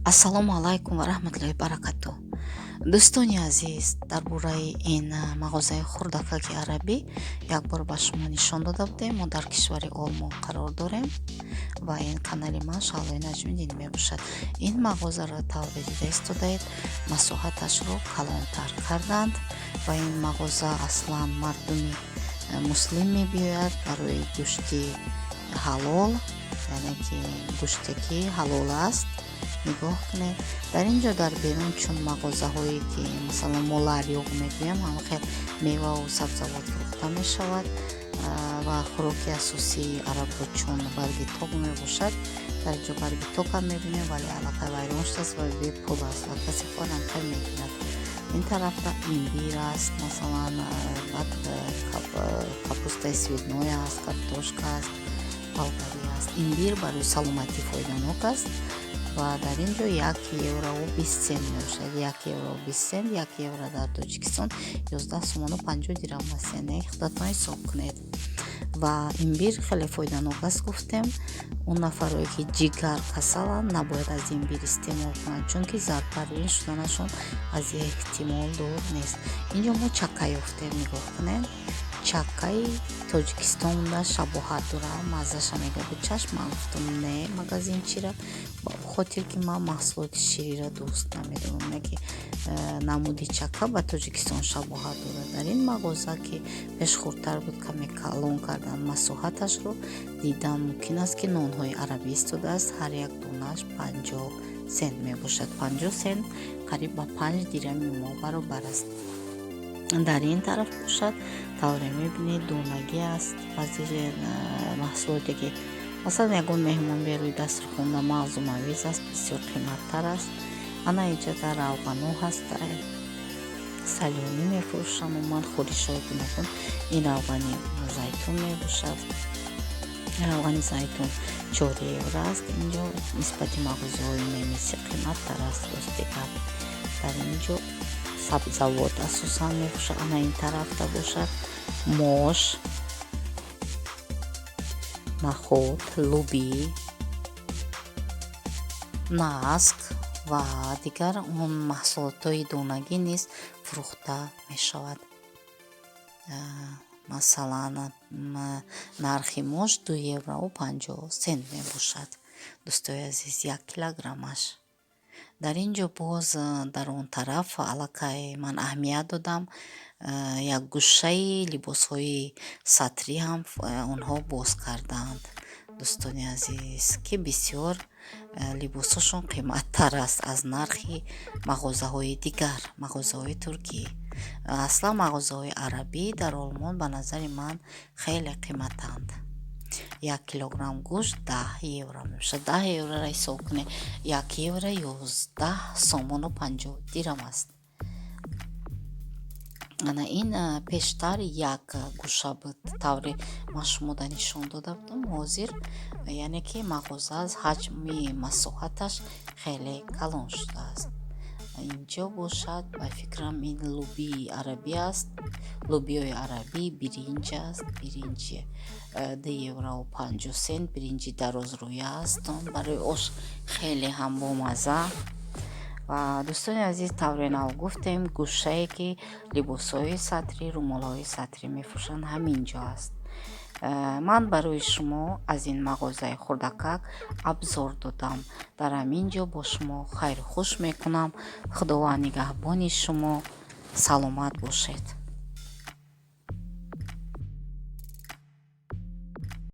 Ассалому алайкум ва раҳматуллоҳи баракатуҳ. Дӯстони азиз, дар бораи ин мағозаи хурдакаки арабӣ як бор ба шумо нишон дода будем. Мо дар кишвари Олмон қарор дорем ва ин канали ман Шаҳлои Наҷмиддин мебошад. Ин мағозаро тавре дида истодаед, масоҳаташро калонтар карданд ва ин мағоза аслан мардуми муслим мебиёяд барои гӯшти ҳалол, яъне ки гӯште ки ҳалол аст. Нигоҳ кунед, дар ин ҷо дар берун чун мағозаҳое ки, масалан, мо ларёк мегӯем, ҳамахел меваву сабзавот фурӯхта мешавад ва хӯроки асосии арабро чун барги ток мебошад. Дар ин ҷо барги токам мебинем, вале аллакай вайрон шудааст ва бепул аст ва касе хоҳад, ҳамхел мегирад. Ин тарафта имбир аст, масалан, баъд капустаи цветной аст, картошка аст, болгарӣ аст. Имбир барои саломатӣ фоиданок аст ва дар ин ҷо 1 еврову 20 сент мебошад. 1 евро 20 сент, 1 евро дар Тоҷикистон 11 сомону 50 дирам аст, яъне худатон ҳисоб кунед. Ва имбир хеле фоиданок аст, гуфтем. Он нафарое ки ҷигар касаланд, набояд аз имбир истеъмол кунанд, чунки зардпарвин шуданашон аз эҳтимол дур нест. Инҷо мо чакка ёфтем. Нигоҳ кунед, чаккаи Тоҷикистонда шабоҳат дорад, маззаша мега чашм. Ман гуфтам не магазинчира, ба хотир ки ман маҳсулоти шириро дӯст намедорам, не ки намуди чакка ба Тоҷикистон шабоҳат дорад. Дар ин мағоза, ки пеш хурдтар буд, каме калон карданд масоҳаташро. Дидан мумкин аст, ки нонҳои арабӣ истодааст, ҳар як донааш 50 сент мебошад. 50 сент қариб ба 5 дирами мо баробар аст. Дар ин тараф бошад, тавре мебинед, донагӣ аст. Баъзе маҳсулоте ки, масалан, ягон меҳмон берӯи дастархона, мағзу мавиз аст, бисёр қиматтар аст. Ана инҷа равғано ҳаст, солёный мефурӯшам. Умуман, хӯришҳои гуногун. Ин равғани зайтун мебошад. Равғани зайтун 4 евро аст. Инҷо нисбати мағозаҳои немисӣ қиматтар аст, рости гап. Дар ин ҷо сабзавот асосан мефурӯшад. Ана ин тарафта бошад, мош, нахӯд, лӯбӣ, наск ва дигар он маҳсулотҳои донагӣ низ фурӯхта мешавад. Масалан, нархи мош 2 еврову 50 сент мебошад, дӯстои азиз, 1 килограммаш. Дар ин ҷо боз, дар он тараф аллакай ман аҳамият додам, як гӯшаи либосҳои сатрӣ ҳам онҳо боз кардаанд, дӯстони азиз, ки бисёр либосҳошон қиматтар аст аз нархи мағозаҳои дигар, мағозаҳои туркӣ. Аслан мағозаҳои арабӣ дар Олмон ба назари ман хеле қиматанд. 1 килограмм гӯшт 10 евро мебошад. 10 евроро ҳисоб кунед, 1 евро 11 сомону 50 дирам аст. Ана ин пештар як гӯша буд, тавре ман шумода нишон дода будам. Ҳозир, яъне ки, мағоза аз ҳаҷми масоҳаташ хеле калон шудааст. Инҷо бошад, ба фикрам, ин лӯбии арабӣ аст, лӯбиёи арабӣ, биринҷ аст. Биринҷи 2 еврову 50 сент, биринҷи дарозрӯя аст, он барои ош хеле ҳам бомазза. Ва, дӯстони азиз, тавре нав гуфтем, гӯшае ки либосҳои сатрӣ, румолҳои сатрӣ мефурӯшанд, ҳамин ҷо аст. Ман барои шумо аз ин мағозаи хурдакак обзор додам. Дар ҳамин ҷо бо шумо хайру хуш мекунам. Худованд нигаҳбони шумо, саломат бошед.